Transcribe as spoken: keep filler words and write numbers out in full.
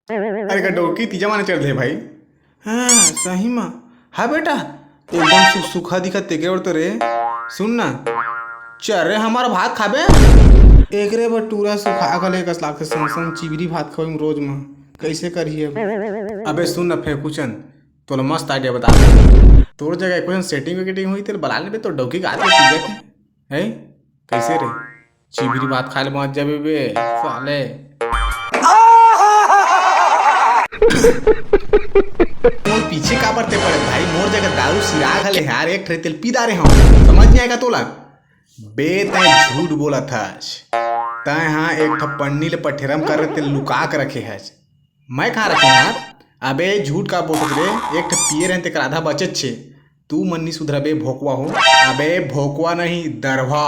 अरे का डौकी तीजा माने चढ़ दे भाई। हाँ, सही मा। हाँ बेटा, एकदम सुख सुखा दिखत तेकरे बर तो रे। सुन ना, चल रे, हमारा भात खाबे। एकरे बर टूरा सुखा गले कस लागथे, संग संग चिबरी भात खवाई रोज मा। कैसे करही अब? अबे सुन ना फेकुचन, तोला मस्त आइडिया बता। तोर जगह कुछ सेटिंग वेटिंग हुई तेल बला लेबे तो डौकी का आदमी पी जाके। हैं? कैसे रे? चिबरी भात खाए ले पहुंच जाबे बे साले। मोर पीछे काबर ते पड़े भाई? मोर जगह दारू सिराग हले यार, एक ठे तेल पी डारे हूँ, समझ नहीं आएगा तोला? बे तैं झूठ बोलत हस। तैं हाँ एक ठो पन्नी ले पठेरम कर तेल लुका के रखे हस। मैं कहाँ रखे यार? अबे झूठ का बोलत रे? एक ठो पिए रहन तेकर आधा बचेच छे। तू मन नी सुधरबे भोकवा हो। अबे भोकवा नहीं, दरवा।